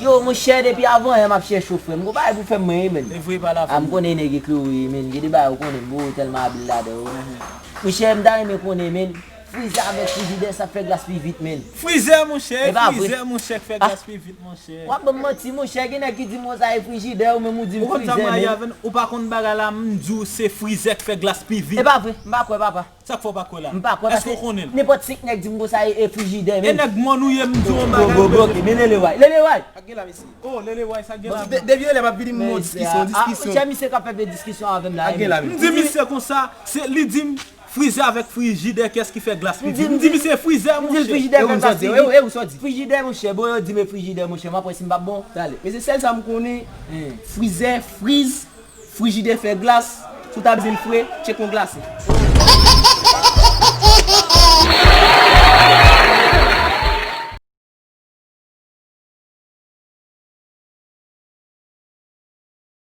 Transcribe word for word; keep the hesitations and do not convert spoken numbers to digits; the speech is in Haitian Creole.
Yo, monchè, depi avan yè m ap chèche w, frè m. Gon bagay pou fè m mwen, men. E vre pa la. A, m konnen nèg ekri w, men. Gen de bagay ou konnen, m wè w tèlman abile ladan yo. Monchè, m ta renmen konnen, men. Frizè avèk frijidè, sa k fè glas pi vit, men. Frizè, monchè, E pa vre. Frizè, monchè, k fè glas pi vit, monchè. W ap ban m manti, monchè. Gen nèg ki di m konsa e frijidè, ou menm ou di m Ou konn sa m frizè, rayi men. Avè n, ou pa konn bagay la, m di w se frizè k fè glas pi vit. E pa vre, m pa kwè, papa. Sa k fè w pa kwè la? M pa kwè, Èske w paske konnen l? Nenpòt senk nèg di m konsa e, e frijidè, E men. Nèg mòn ou ye, m di w yon Bon, bagay. bon, bon, ok, men Lele Way. Lele Way! Ak gen la, mesye. Oh, Lele Way, sa gen la. De- Depi lè m ap vin yon diskisyon, diskisyon. Chè misye k ap fè de diskisyon avè m la. Ak gen la, M di misye konsa, se li di m frizè avèk frijidè, kiyès ki fè glas pi vit? M di misye frijè, M di l monchè. frijidè E fè ou glas sòti, pi e ou- vit. e ou sòti. Frijidè, monchè. Bon, yo di men frijidè, monchè. M ap wè si m p ap bon. Talè. Men se sèl sa m konnen. Frizè, friz, frijidè fè glas. Si w ta bezwen l fre, tcheke yon glase.